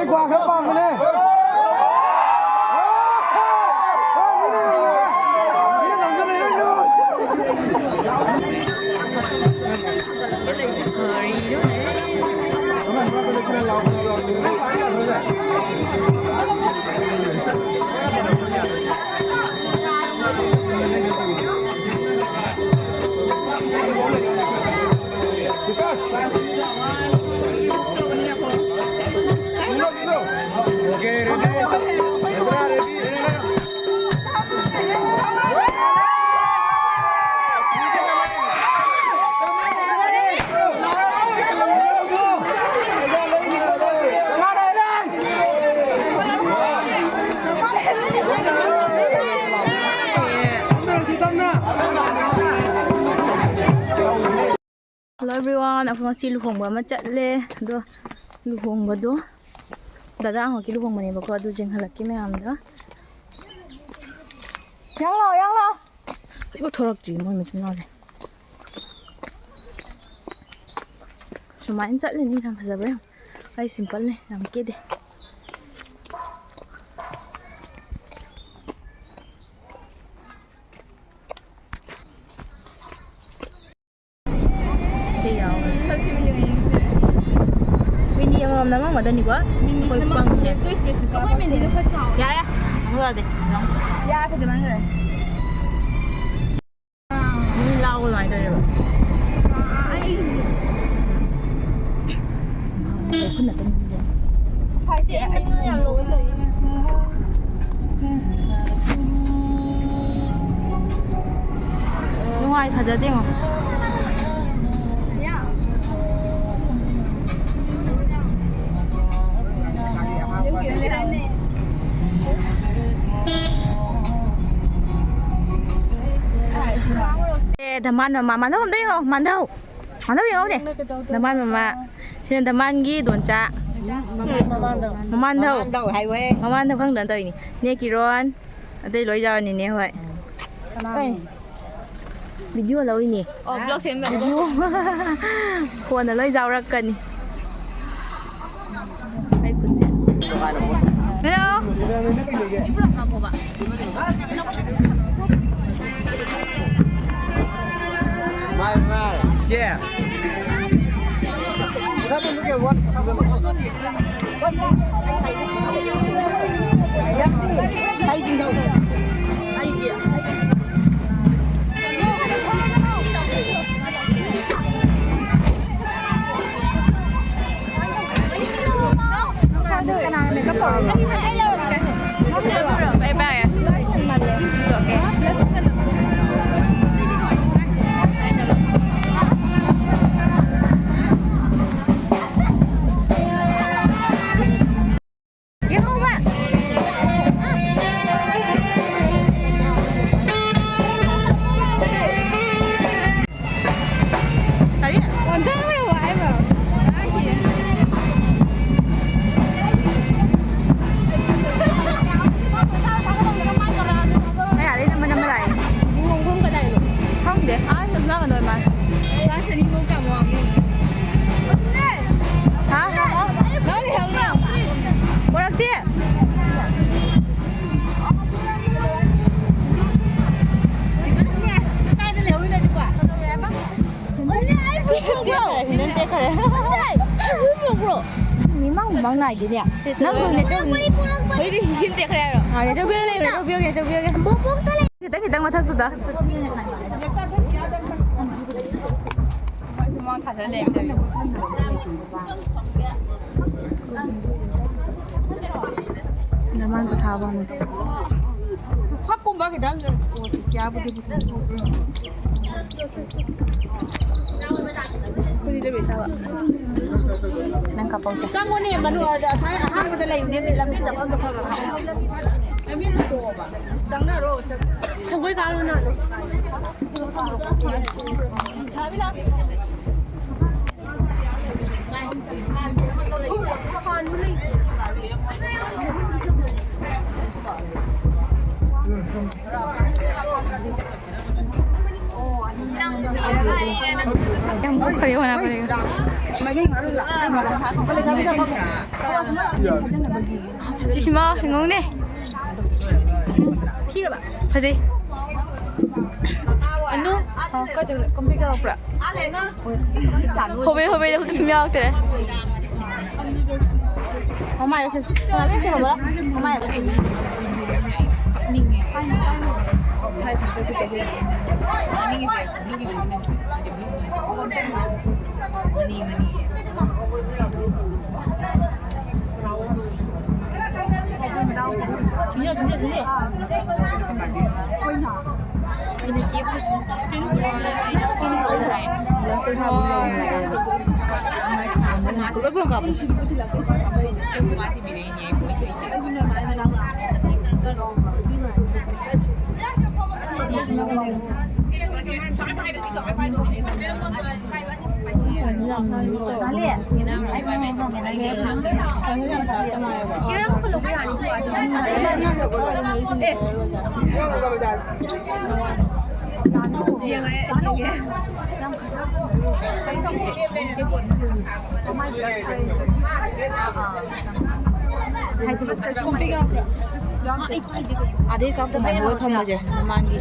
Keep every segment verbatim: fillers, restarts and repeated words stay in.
ꯀ꯭ꯋꯥ ꯈꯔ ꯄꯥꯝꯕꯅꯦ꯫ Hello everyone, ꯑꯩꯈꯣꯏ ꯉꯁꯤ ꯂꯨꯍꯣꯡꯕ ꯑꯃ ꯆꯠꯂꯦ꯫ ꯑꯗꯣ ꯂꯨꯍꯣꯡꯕꯗꯣ ꯗꯗꯥ ꯍꯣꯏꯒꯤ ꯂꯨꯍꯣꯡꯕꯅꯦꯕꯀꯣ꯫ ꯑꯗꯨ ꯌꯦꯡꯍꯜꯂꯛꯀꯦ ꯃꯌꯥꯝꯗ꯫ ꯌꯥꯡ ꯂꯥꯎ, ꯌꯥꯡ ꯂꯥꯎ꯫ ꯍꯧꯖꯤꯛꯐꯥꯎ ꯊꯣꯛꯂꯛꯇ꯭ꯔꯤ ꯃꯣꯏ ꯃꯆꯤꯟ ꯃꯅꯥꯎꯁꯦ꯫ ꯁꯨꯃꯥꯏꯅ ꯆꯠꯂꯤꯅꯤ꯫ ꯌꯥꯝ ꯐꯖꯕ꯭ꯔꯥ ꯌꯦꯡꯉꯣ꯫ ꯑꯩ simpleꯅꯦ, ꯌꯥꯝ ꯀꯦꯗꯦ꯫ ꯁꯤ ꯌꯥꯎꯋꯦ꯫ ꯃꯤꯅꯤ ꯑꯃꯃꯝ ꯅꯝꯃꯝꯒꯗꯅꯤꯀꯣ? ꯑꯩꯈꯣꯏ ꯄꯪꯉꯦ꯫ ꯑꯩꯈꯣꯏ ꯃꯤꯅꯤꯗꯣ ꯈꯔ ꯆꯥꯎ꯫ ꯌꯥꯔꯦ꯫ ꯑꯃꯨꯛ ꯌꯥꯗꯦ꯫ ꯌꯥꯔꯦ, ꯐꯖꯃꯟꯈ꯭ꯔꯦ꯫ ꯃꯤ ꯂꯥꯎꯕ ꯑꯗꯨꯃꯥꯏꯅ ꯇꯧꯋꯦꯕ꯫ ꯑꯩ ꯈꯨꯠꯅ ꯑꯗꯨꯝ ꯌꯥꯝ ꯂꯧꯕ ꯇꯧꯋꯤ꯫ ꯅꯨꯡꯉꯥꯏ, ꯐꯖꯗꯦꯉꯣ꯫ ꯑꯦ, ꯙꯃꯥꯟ ꯃꯃꯥ, ꯃꯥꯟꯙꯧ ꯑꯝꯇ ꯌꯦꯡꯉꯣ, ꯃꯥꯟꯙꯧ꯫ ꯃꯥꯟꯙꯧ ꯌꯦꯡꯍꯧꯗꯦ꯫ ꯙꯃꯥꯟ ꯃꯃꯥ꯫ ꯁꯤꯅ ꯙꯃꯥꯟꯒꯤ ꯗꯣꯟꯆꯥ꯫ ꯃꯃꯥꯟꯗꯧ꯫ ꯃꯃꯥꯟꯗꯧ ꯍꯥꯏꯌꯨꯍꯦ꯫ ꯃꯃꯥꯟꯗꯧ ꯈꯪꯗꯅ ꯇꯧꯔꯤꯅꯤ꯫ ꯅꯦ ꯀꯤꯔꯣꯟ꯫ ꯑꯇꯩ ꯂꯣꯏ ꯌꯥꯎꯔꯅꯤꯅꯦ ꯍꯣꯏ꯫ ꯀꯅꯥꯅꯣ? ꯑꯦ꯫ ꯚꯤꯗꯤꯑꯣ ꯂꯧꯔꯤꯅꯦ꯫ ꯑꯣ, vlog ꯁꯦꯝꯕ꯫ ꯚꯤꯗꯤꯑꯣ꯫ ꯀꯣꯟꯅ ꯂꯣꯏ ꯌꯥꯎꯔꯛꯀꯅꯤ꯫ ꯑꯩ ꯈꯨꯠꯁꯦ꯫ Hello. ꯃꯥꯏ, ꯃꯥꯏ, ꯏꯆꯦ꯫ ꯀꯔꯤ? ꯑꯣꯟꯊꯣꯛꯈ꯭ꯔꯕ ꯍꯥꯏꯕ? ꯀꯌꯥꯗꯩ ꯅꯝꯕ ꯅꯝꯕ ꯂꯥꯛꯏ? ꯂꯨꯍꯣꯡꯐꯝ ꯀꯗꯥꯏꯗꯅꯣ? ꯈꯪꯗꯦ꯫ ꯑꯥ, ꯁꯝꯅꯥ ꯀꯩꯅꯣ ꯃꯥꯜꯂꯦ꯫ ꯀ꯭ꯂꯥꯁ ꯑꯅꯤꯐꯧ ꯀꯌꯥꯃꯨꯛ ꯋꯥꯡꯒꯦ? ꯍꯥ? ꯅꯪ ꯂꯩꯍꯧꯔꯤꯔꯣ? ꯄꯣꯔꯛꯇꯦ꯫ ꯀꯥꯏꯗ ꯂꯩꯍꯧꯔꯤꯅꯣ ꯍꯧꯖꯤꯛꯄꯣ? ꯅꯪ ꯇꯦꯛꯈ꯭ꯔꯦ꯫ ꯑꯁ, ꯃꯤꯃꯥꯡ ꯃꯃꯥꯡ ꯅꯥꯏꯗꯦꯅꯦ꯫ ꯅꯪ ꯅꯦꯆꯧ-, ꯑꯩꯗꯤ ꯍꯤꯟ ꯇꯦꯛꯈ꯭ꯔꯦ ꯍꯥꯏꯔꯣ? ꯑꯥ, ꯅꯦꯆꯧꯕꯤꯒ ꯂꯩꯔꯣ, ꯅꯦꯆꯧꯕꯤꯒ, ꯅꯦꯆꯧꯕꯤꯒ꯫ ꯈꯤꯇꯪ, ꯈꯤꯇꯪ ꯃꯊꯛꯇꯨꯗ꯫ ꯅꯃꯥꯡ ꯄꯣꯊꯥꯕ ꯑꯃꯨꯛ ꯇꯧ꯫ ꯐꯛꯀꯨꯝꯕ ꯈꯤꯇꯪ ꯌꯥꯕꯨꯗꯤ ꯄꯨꯊꯣꯛꯑꯣ꯫ ꯅꯪ ꯀꯞꯄꯧꯁꯦ꯫ ꯆꯪꯉꯣꯅꯦ, ꯃꯅꯨꯡ ꯑꯗ ꯑꯁꯥꯏ ꯑꯍꯥꯡꯕꯗ ꯂꯩꯕꯅꯦ, ꯂꯝꯕꯤ ꯆꯠꯐꯝꯗꯣ ꯈꯔ ꯈꯔ ꯍꯥꯡꯉꯣ꯫ ꯂꯝꯕꯤ ꯍꯥꯡꯗꯣꯛꯑꯣꯕ꯫ ꯆꯪꯅꯔꯣ, ꯆꯪ-, ꯁꯪꯒꯣꯏ ꯀꯥꯔꯣ ꯅꯪ꯫ ꯌꯥꯝ ꯄꯨꯈ꯭ꯔꯤ ꯍꯣꯅ ꯄꯔꯦꯒ꯫ ꯁꯤꯁꯤꯃ ꯌꯦꯡꯉꯧꯅꯦ꯫ ꯐꯖꯩ꯫ ꯑꯅꯨ꯫ ꯑ, ꯀꯥꯏ ꯆꯠꯈ꯭ꯔꯦ? ꯀꯝꯄ꯭ꯂꯦꯛ ꯇꯧꯔꯛꯄ꯭ꯔꯥ? ꯍꯣꯕꯦ ꯍꯣꯕꯦ ꯁꯨꯝ ꯌꯥꯎꯔꯛꯇ꯭ꯔꯦ꯫ ꯃꯃꯥꯏꯗ ꯁꯤ ꯁꯅꯥ ꯂꯣꯏ ꯆꯤꯡꯍꯧꯕ꯭ꯔꯥ? ꯃꯃꯥꯏ꯫ ꯀꯞꯅꯤꯡꯉꯦ꯫ ꯁꯥꯏ ꯊꯛꯇꯁꯨ ꯀꯩꯁꯨ ꯌꯥꯅꯤꯡꯉꯤꯁꯦ꯫ ꯑꯥꯗꯩ ꯀꯥꯞꯇ ꯃꯥꯏ ꯃꯣꯏ ꯐꯝꯃꯁꯦ ꯃꯃꯥꯡꯒꯤ꯫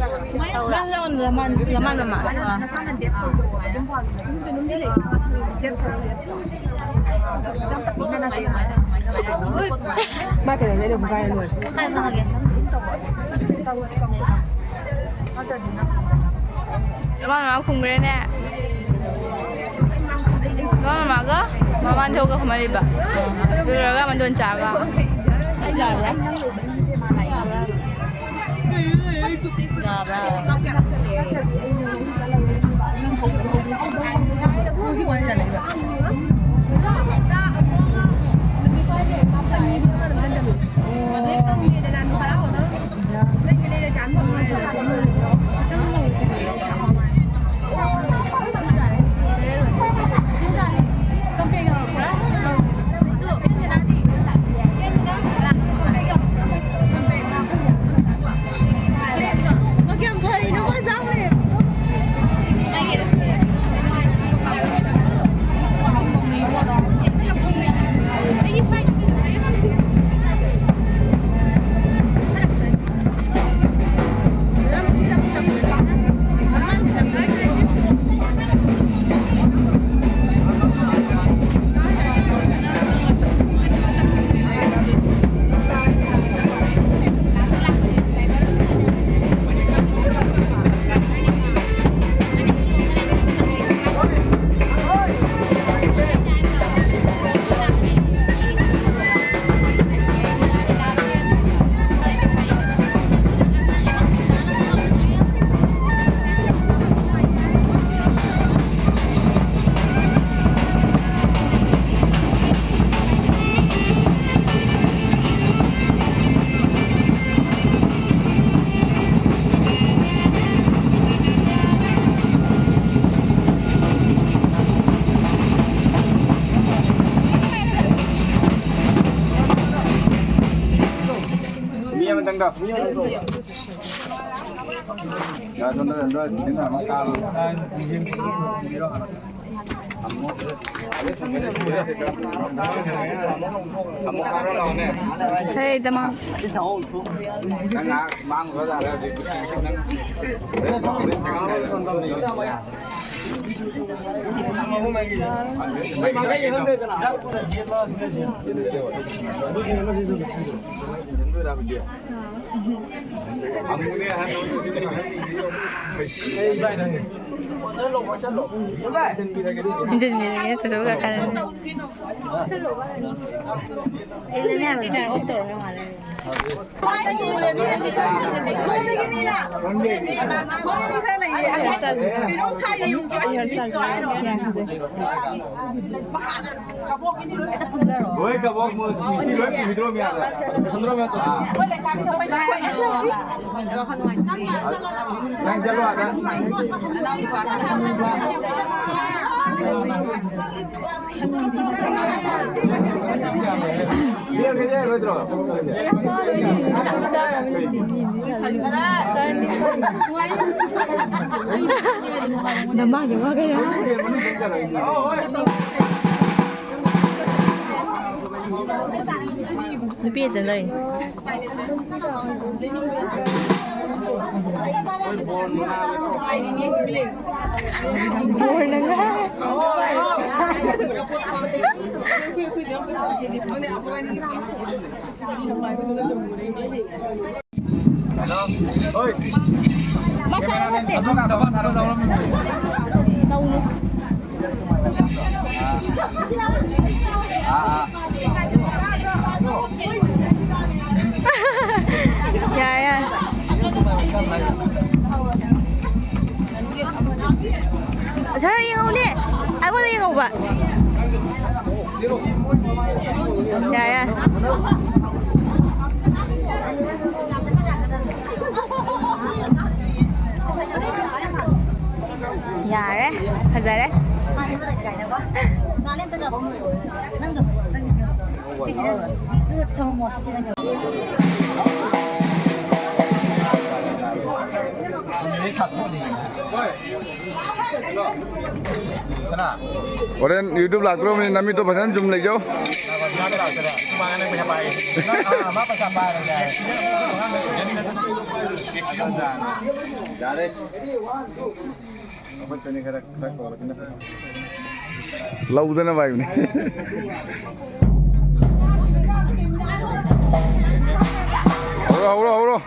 ꯂꯃꯥꯟ, ꯂꯃꯥꯟ, ꯂꯃꯥꯟ, ꯂꯃꯥꯟ꯫ ꯃꯥ ꯀꯩꯅꯣꯗ ꯑꯩꯅ ꯍꯨꯒꯥꯏꯔ ꯂꯣꯏꯔꯦ꯫ ꯃꯃꯥ ꯃꯃꯥ ꯈꯨꯝꯈ꯭ꯔꯦꯅꯦ꯫ ꯃꯃꯥ ꯃꯃꯥꯒ ꯃꯃꯥꯟ ꯊꯣꯛꯑꯒ ꯈꯨꯝꯍꯜꯂꯤꯕ꯫ ꯑꯗꯨ ꯂꯣꯏꯔꯒ ꯃꯗꯣꯟ ꯆꯥꯒ꯫ ꯑꯩ ꯂꯥꯛꯑꯕ꯭ꯔꯥ? ꯌꯥꯕ꯭ꯔꯥ? ꯅꯪꯗꯣ꯫ ꯌꯥ, ꯁꯣꯝꯗ, ꯁꯣꯝꯗ, ꯁꯤꯅ ꯑꯃ ꯀꯥꯕ꯫ ꯑꯃꯨꯛ ꯀꯥꯔꯣ ꯂꯥꯛꯑꯣꯅꯦ꯫ ꯍꯦ, ꯗꯃꯥ꯫ ꯅꯪ ꯉꯥꯏꯍꯥꯛ ꯃꯥꯡꯈ꯭ꯔꯣ ꯌꯥꯔꯦ ꯍꯧꯖꯤꯛ꯫ ꯅꯪ ꯏꯟꯖꯟꯕꯤꯔꯒꯦ, ꯇꯨꯇꯨꯒ ꯈꯜꯂꯦ꯫ ꯂꯣꯏ ꯀꯕꯣꯛ ꯃꯣꯏ ꯃꯤꯁꯇꯤ ꯂꯣꯏ ꯄꯨꯈꯤꯗ꯭ꯔꯣ ꯃꯌꯥꯝꯗ? ꯅꯪ ꯆꯠꯂꯣ ꯑꯥꯗ꯫ ꯌꯦꯡꯒꯦ ꯌꯦꯡꯉꯣꯏꯗ꯭ꯔꯣ? ꯅꯃꯥꯒꯤ ꯋꯥꯒ ꯌꯥꯝ꯫ ꯅꯨꯄꯤ ꯑꯗꯨꯝ ꯂꯩ꯫ ꯕꯣꯔꯅ ꯉꯥꯏ꯫ ꯃꯆꯥ ꯅꯠꯇꯦ꯫ ꯇꯧꯅꯨ꯫ ꯌꯥꯔꯦ, ꯌꯥꯔꯦ꯫ ꯁꯥꯔ, ꯌꯦꯡꯍꯧꯅꯦ꯫ ꯑꯩꯉꯣꯟꯗ ꯌꯦꯡꯍꯧꯕ꯫ ꯌꯥꯔꯦ, ꯌꯥꯔꯦ꯫ ꯌꯥꯔꯦ, ꯐꯖꯔꯦ꯫ ꯅꯪꯗꯣ, ꯅꯪꯗꯣ, ꯁꯤꯁꯤꯗ, ꯑꯗꯨꯒ ꯊꯝꯃꯝꯃꯣ꯫ ꯍꯣꯔꯦꯟ YouTube ꯂꯥꯛꯇ꯭ꯔꯣꯕꯅꯤ, ꯅꯃꯤꯠꯇꯣ ꯐꯖꯅ ꯖꯨꯝ ꯂꯩꯖꯧ꯫ ꯂꯧꯗꯅꯕ ꯍꯥꯏꯕꯅꯤ꯫ ꯍꯧꯔꯣ, ꯍꯧꯔꯣ, ꯍꯧꯔꯣ꯫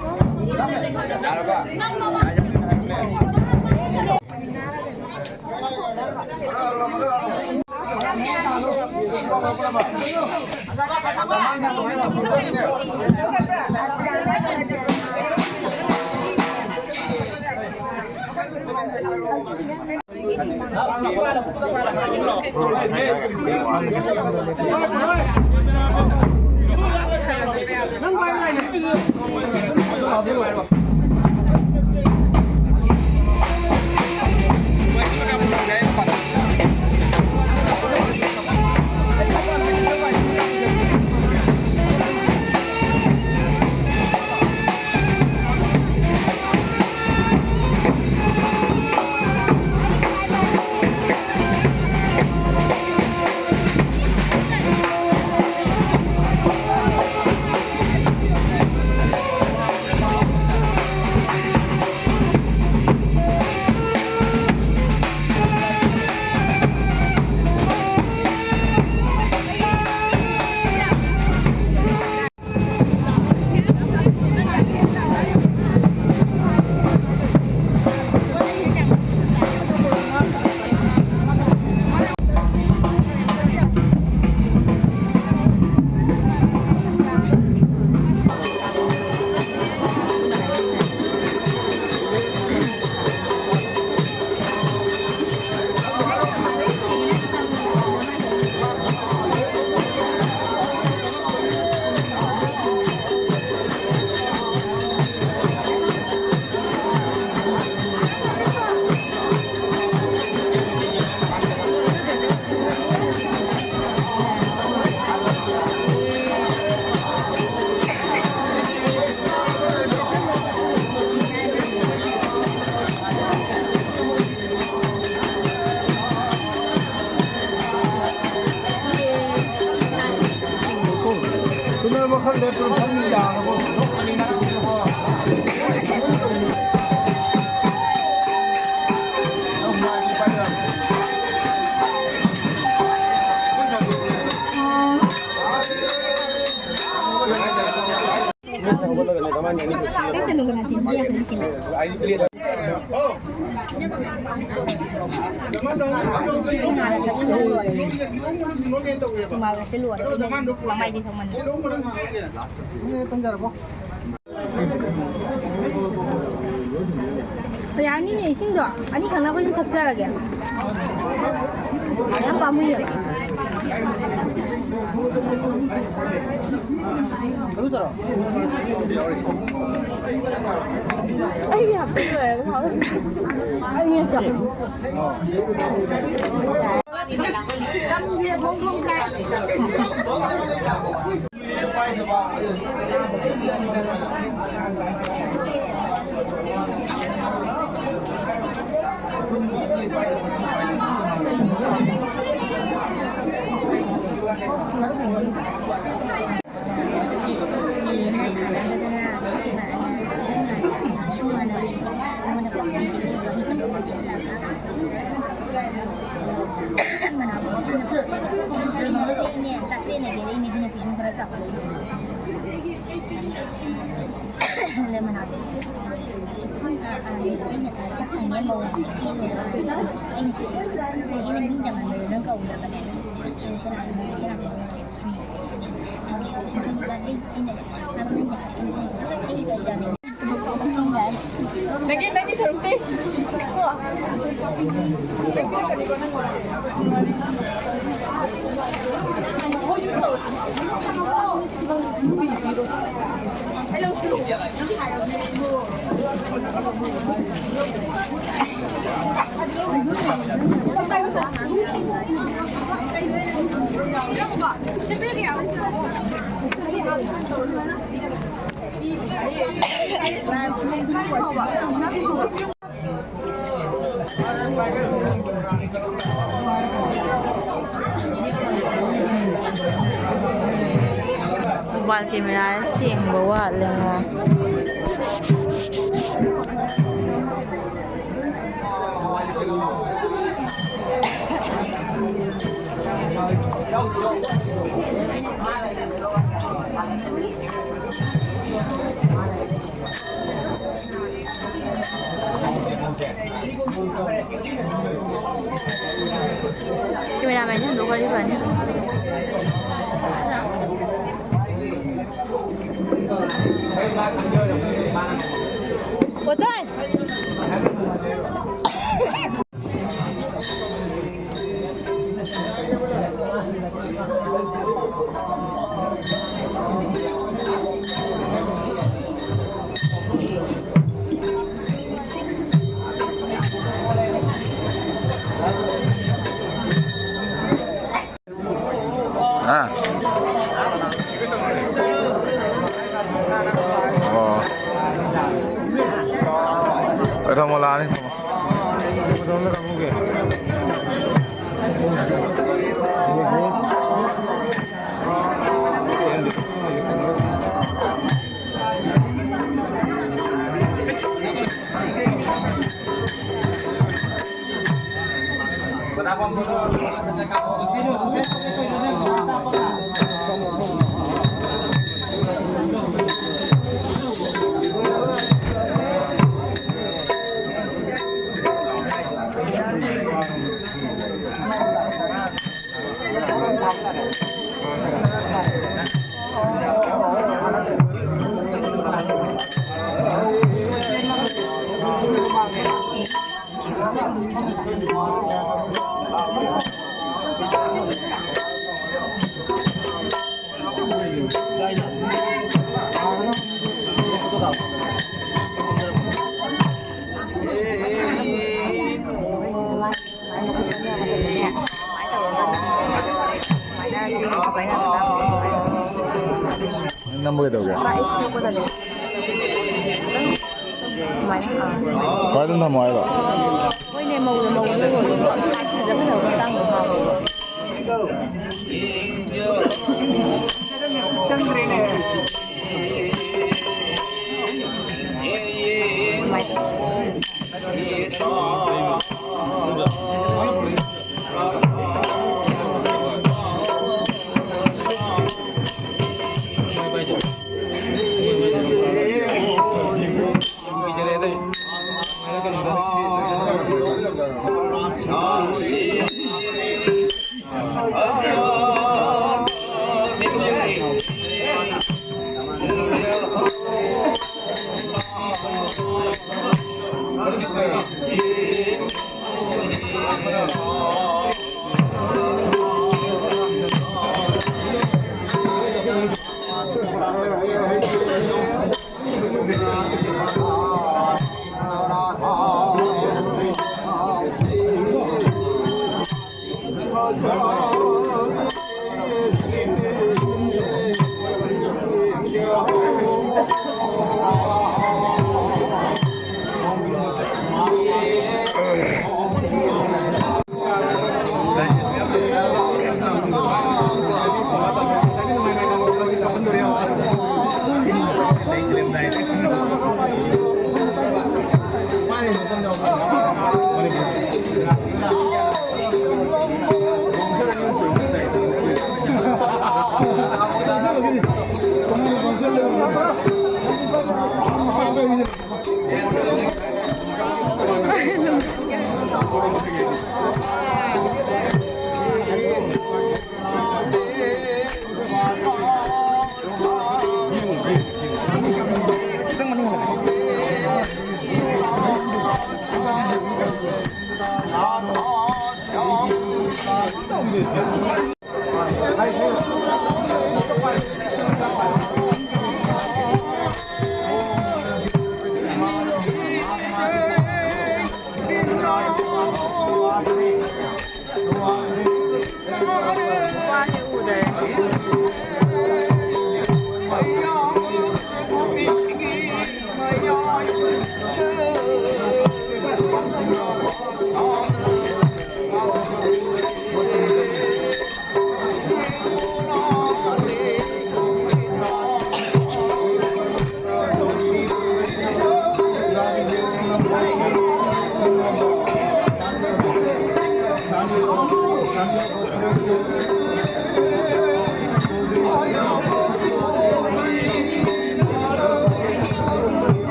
ꯃꯃꯥꯏꯗꯤ ꯊꯣꯡꯃꯟꯗꯦ꯫ ꯌꯥꯅꯤꯅꯦ, ꯏꯁꯤꯡꯗꯣ ꯑꯅꯤꯈꯛꯅ ꯑꯩꯈꯣꯏ ꯑꯗꯨꯝ ꯊꯛꯆꯔꯒꯦ꯫ ꯌꯥꯝ ꯄꯥꯝꯃꯨꯏꯌꯦꯕ꯫ ꯑꯩꯒꯤ ꯍꯥꯞꯆꯤꯟ ꯂꯣꯏꯔꯒ ꯍꯥꯞꯄꯣ꯫ ꯑꯩ ꯅꯠꯇ꯭ꯔꯣ? ꯆꯥꯇ꯭ꯔꯦꯠꯅ ꯄꯤꯔꯛꯏꯅꯦ, ꯑꯗꯨꯅ ꯄꯤꯁꯨꯝ ꯈꯔ ꯆꯥꯎꯈꯠꯂꯛꯏ꯫ ꯂꯦꯃꯟ ꯍꯥꯞꯄꯦ꯫ ꯑꯩꯅ ꯉꯁꯥꯏ ꯀꯛꯆꯤꯡꯅꯦ ꯃꯧ ꯀꯦꯔꯨꯔꯒ ꯑꯩꯅ ꯀꯦꯔꯨꯔꯒ ꯑꯩꯅ ꯃꯤ ꯌꯥꯝꯃꯟꯕꯗ ꯅꯪ ꯀꯧꯗꯕꯅꯦ꯫ ꯑꯩꯅ ꯆꯠꯂꯒ ꯁꯤ ꯂꯥꯛꯄ ꯁꯤ ꯑꯩꯅ ꯑꯩ ꯀꯩ ꯌꯥꯅꯤ꯫ ꯅꯪꯒꯤ, ꯅꯪꯒꯤ ꯁꯔꯨꯛꯇꯤ꯫ ꯃꯣꯕꯥꯏꯜ ꯀꯦꯃꯦꯔꯥ ꯁꯦꯡꯕ ꯋꯥꯠꯂꯦꯉꯣ꯫ ꯀꯦꯃꯦꯔꯥꯃꯦꯟꯁꯦ ꯍꯟꯗꯣꯛꯈ꯭ꯔꯗꯤ ꯐꯅꯤ꯫ ꯀꯣꯇꯟ! ꯍꯥ? ꯑꯣ꯫ ꯑꯩ ꯊꯝꯃꯣ, ꯂꯥꯛꯑꯅꯤ, ꯊꯝꯃꯣ꯫ ꯅꯝꯕ ꯀꯩꯗꯧꯒꯦ? ꯁ꯭ꯋꯥꯏ ꯑꯗꯨꯝ ꯊꯝꯃꯣ ꯍꯥꯏꯔꯣ? ꯍꯣꯏꯅꯦ, ꯃꯧꯗ, ꯃꯧꯗ ꯂꯣꯏꯔꯦ꯫ ꯐꯖ ꯐꯖꯕ ꯃꯇꯥꯡꯗ ꯍꯥꯞꯄꯣ꯫ ꯆꯪꯗ꯭ꯔꯦꯅꯦ꯫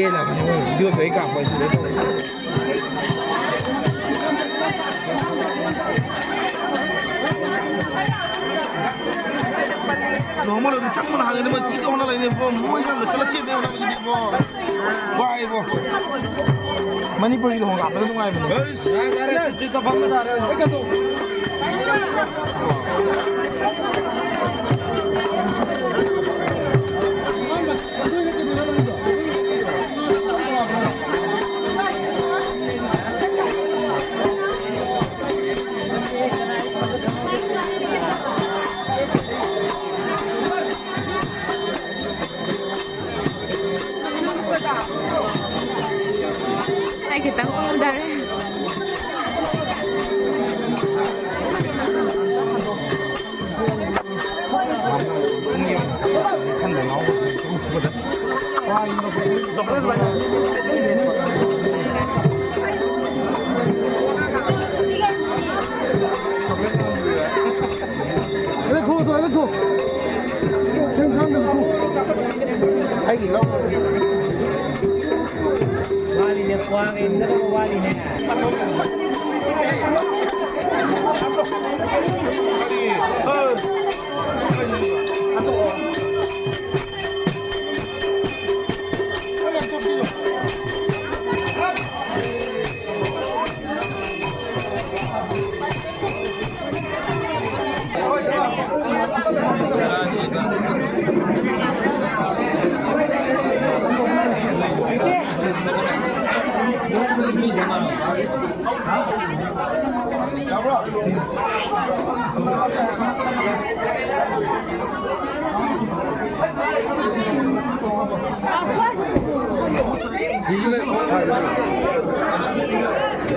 ꯄꯦꯜꯂꯕꯅꯤ ꯃꯣꯏ ꯚꯤꯗꯤꯑꯣ ꯇꯧꯔꯤ ꯀꯥꯞꯄꯁꯤꯗ꯫ ꯅꯣꯡꯃ ꯂꯣꯏꯔ ꯆꯪꯕꯅ ꯍꯥꯟꯒꯅꯤ, ꯃꯣꯏ ꯇꯤꯗ ꯍꯣꯠꯅ ꯂꯩꯅꯤ ꯏꯕꯣ, ꯃꯣꯏ ꯌꯥꯝꯅ ꯆꯠꯂꯛꯈꯤꯗꯦ ꯍꯣꯠꯅꯕꯁꯤꯗꯤ ꯏꯕꯣ꯫ ꯋꯥꯏ ꯏꯕꯣ꯫ ꯃꯅꯤꯄꯨꯔꯒꯤ ꯂꯨꯍꯣꯡ ꯂꯥꯛꯄꯗ ꯅꯨꯡꯉꯥꯏꯕꯅꯦ꯫ ꯑꯩꯁ, ꯌꯥꯔꯦ, ꯌꯥꯔꯦ, ꯆꯤꯠꯇ ꯐꯝꯕ ꯇꯥꯔꯦ꯫ ꯑꯩ ꯀꯩꯗꯧ-, ꯑꯩ ꯈꯤꯇꯪ ꯎꯗꯔꯦ꯫ ꯑꯩꯒꯤ ꯂꯧ꯫ ꯋꯥꯠꯂꯤꯅꯦ, ꯀ꯭ꯋꯥ ꯉꯩꯅꯗꯕ ꯋꯥꯠꯂꯤꯅꯦ꯫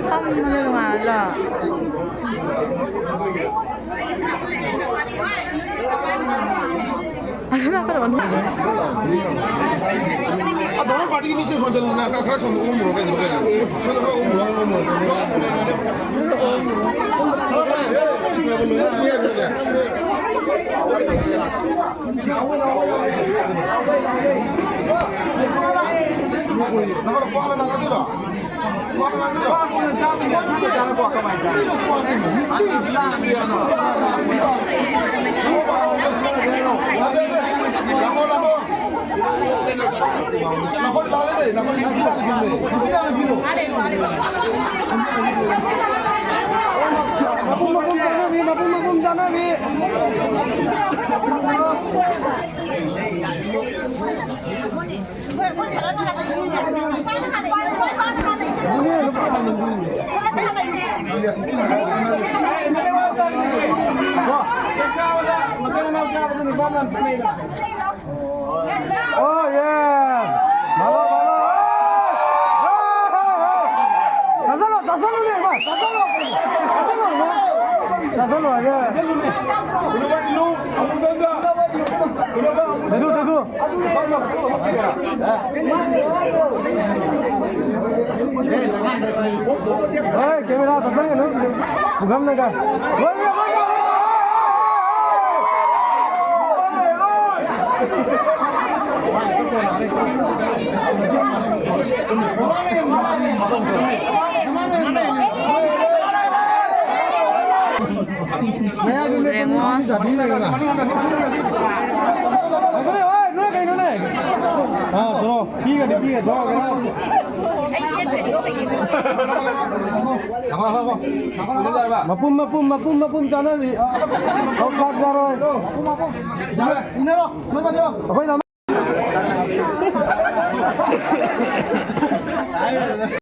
ꯐꯝꯕꯗ ꯅꯨꯡꯉꯥꯏꯔꯗ꯭ꯔꯣ? ꯑꯗꯨꯅ ꯀꯩꯅꯣ ꯑꯗꯨꯝ ꯑꯗꯣ ꯄꯥꯔꯇꯤꯒꯤ ꯃꯤꯁꯦ ꯁꯣꯝꯗ ꯈꯔ ꯁꯣꯝꯗ ꯎꯔꯝꯃꯨꯔꯣ ꯀꯩꯅꯣ ꯀꯩꯅꯣ ꯁꯣꯝꯗ ꯈꯔ ꯎꯔꯝꯃꯨꯔꯣ꯫ ꯃꯄꯨꯝ ꯃꯄꯨꯝ ꯆꯥꯅꯕꯤ, ꯃꯄꯨꯝ ꯃꯄꯨꯝ ꯆꯥꯅꯕꯤ꯫ Oh, yeah. Hello, hello. ꯇꯥꯁꯜꯂꯣ, ꯇꯥꯁꯜꯂꯣꯅꯦ, ꯏꯃꯥ, ꯇꯥꯁꯜꯂꯣ꯫ ꯇꯥꯁꯜꯂꯣ, ꯏꯃꯥ꯫ ꯇꯥꯁꯜꯂꯣ, ꯍꯥꯏꯕ꯫ Thank you, thank you. ꯍꯣꯏ, ꯀꯦꯃꯦꯔꯥ ꯇꯧꯁꯟꯒꯅꯨ꯫ ꯄꯨꯈꯝꯅꯒ꯫ ꯍꯣꯏ, ꯍꯣꯏ, ꯍꯣꯏ, ꯍꯣꯏ, ꯍꯣꯏ, ꯍꯣꯏ, ꯍꯣꯏ꯫ ꯎꯗ꯭ꯔꯦꯉꯣ꯫ ꯑꯥ, ꯊꯣꯔꯛꯑꯣ꯫ ꯄꯤꯒꯗꯤ ꯄꯤꯒꯦ, ꯊꯣꯛꯑꯒꯦ꯫ ꯃꯄꯨꯝ, ꯃꯄꯨꯝ, ꯃꯄꯨꯝ, ꯃꯄꯨꯝ ꯆꯥꯅꯕꯤ꯫ ꯍꯣꯏ, ꯄꯥꯛ ꯆꯥꯔꯣꯏ꯫ ꯏꯟꯅꯔꯣ, ꯅꯣꯏ ꯃꯅꯤꯡꯔꯣ꯫ ꯑꯩꯈꯣꯏꯅ